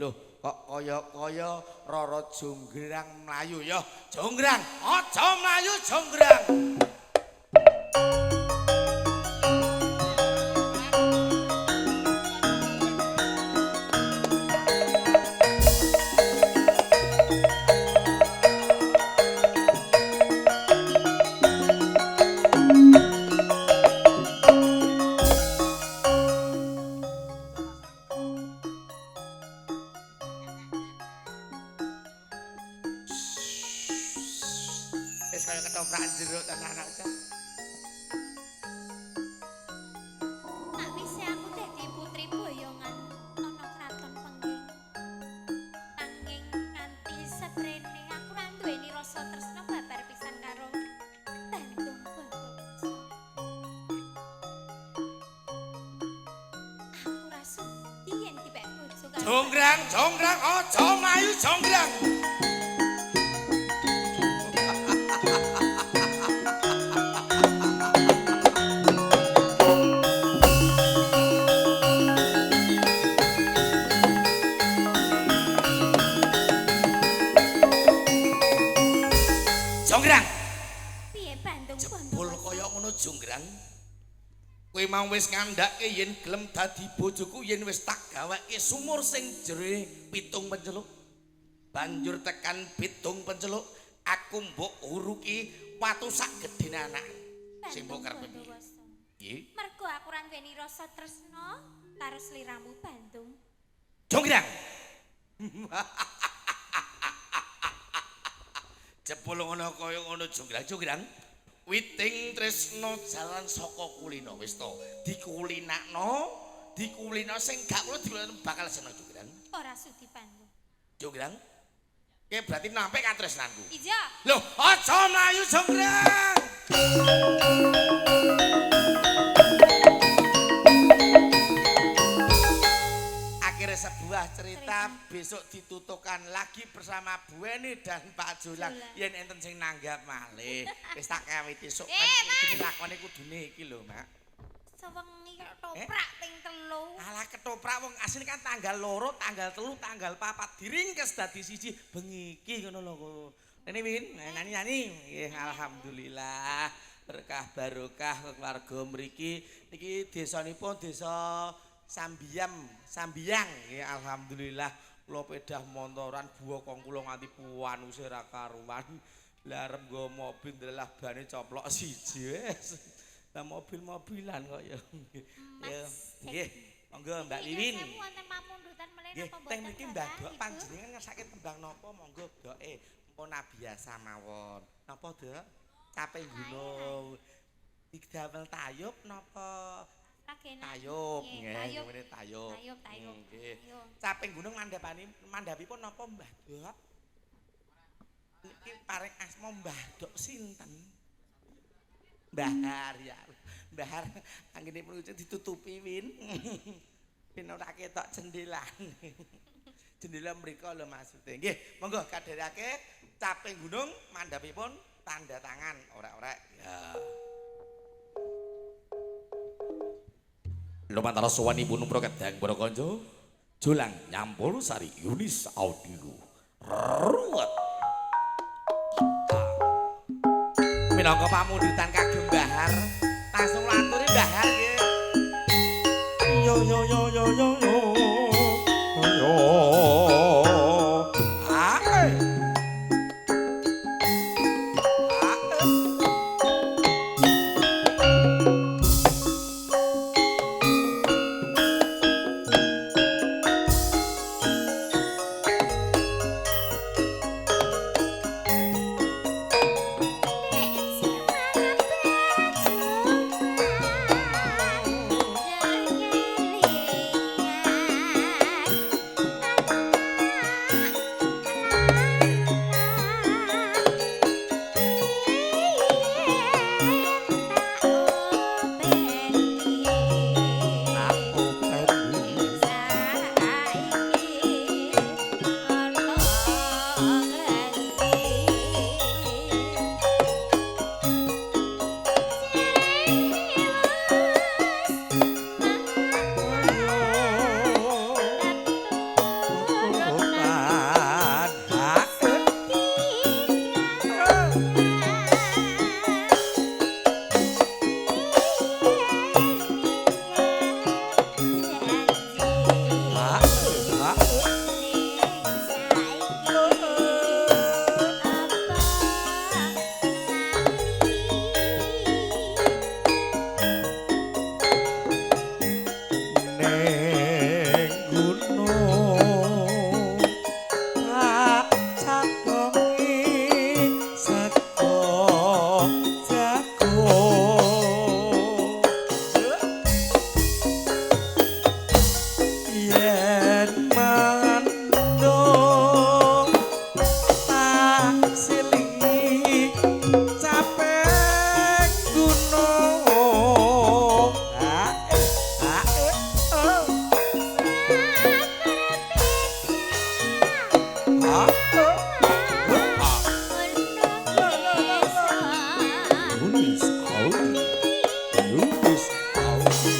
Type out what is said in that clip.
Loh, kok kaya-kaya Roro Jonggrang mlayu ya. Jonggrang, aja mlayu Jonggrang. Wis kaya ketoprak jeruk tenan aja. Sakwise aku dadi putri boyongan ana kraton Pengging. Nanging nganti seprene aku ora duweni rasa tresna babar pisan karo Bandung Bondowoso. Aku ora sudi yen dipek bojo karo Jonggrang, jonggrang, aja mlayu jonggrang. Jonggrang, Piye Bandung jebul Bondowoso? kaya ngono Jonggrang. Kowe mau wis ngandhake yen gelem dadi bojoku yen wis tak gaweke sumur sing jerone pitung penceluk. Banjur tekan pitung penceluk, aku mbok uruki watu sak gedene anak. Sing mbok karepe piye? Bondowoso. Piye? Mergo aku ora duweni rasa tresna karo sliramu Bandung. Jonggrang. Jebul ngono kaya ngono Jonggrang, Jonggrang. Witing tresna jalan saka kulina wis to. Dikulinakno, dikulina sing gak kula dikulina bakal seneng Jonggrang. Ora sudi Bandung. Jonggrang. Ki berarti nampik katresnanku. Iya. Loh, aja mlayu Jonggrang. Akhirnya sebuah cerita besok ditutukan lagi bersama Bu Eni dan Pak Julang. Julang. Yen enten sing nanggap malih. Wis tak kawiti sok Eh, Mas. lakone kudune iki lho, Mak. Sewengi ketoprak ping 3. Alah ketoprak wong asline kan tanggal 2, tanggal 3, tanggal 4 diringkes dadi siji bengi iki ngono lho kok. Rene Win, nyanyi-nyanyi. Nggih, alhamdulillah berkah barokah keluarga mriki. Niki desanipun desa Sambiam, Sambiang. Nggih, alhamdulillah kula pedah montoran buwakong kula nganti puanuse ra karuan. Lah arep nggo mobil ndelah bane coplok siji wis. Lah mobil-mobilan kok ya. Ya, nggih. Monggo Mbak Wiwin. Sewu wonten pamundutan melih Nggih, napa teng mboten mriki Mbah Bapak, Dok Ibu? panjenengan ngersake tembang napa monggo Doke. Mpun biasa mawon. Napa, Dok? Caping gunung. Didamel tayub napa Ragenan. tayub? Nggih, Nggih, tayub. ngene tayub. Tayub, tayub. Nggih. Ayo. Caping gunung mandhapani mandhapipun napa Mbah Dok? Niki paring asma Mbah Dok sinten? Mbah Har ya. Mbah Har anggenipun kucing ditutupi Win. Win ora ketok jendelane. Jendela mriku lho maksude. Nggih, monggo kadherake caping gunung mandhapipun tanda tangan orek-orek. Ya. Lumantar sowanipun para kedang para kanca, Jolang Nyampur Sari Yunis Audio. Ruwet. Minangka pamundutan kagem Bahar, langsung laturi Bahar nggih. Yo yo yo yo yo yo. Yo. Ah. Ah. Nek Yunis Audi. Yunis Audi.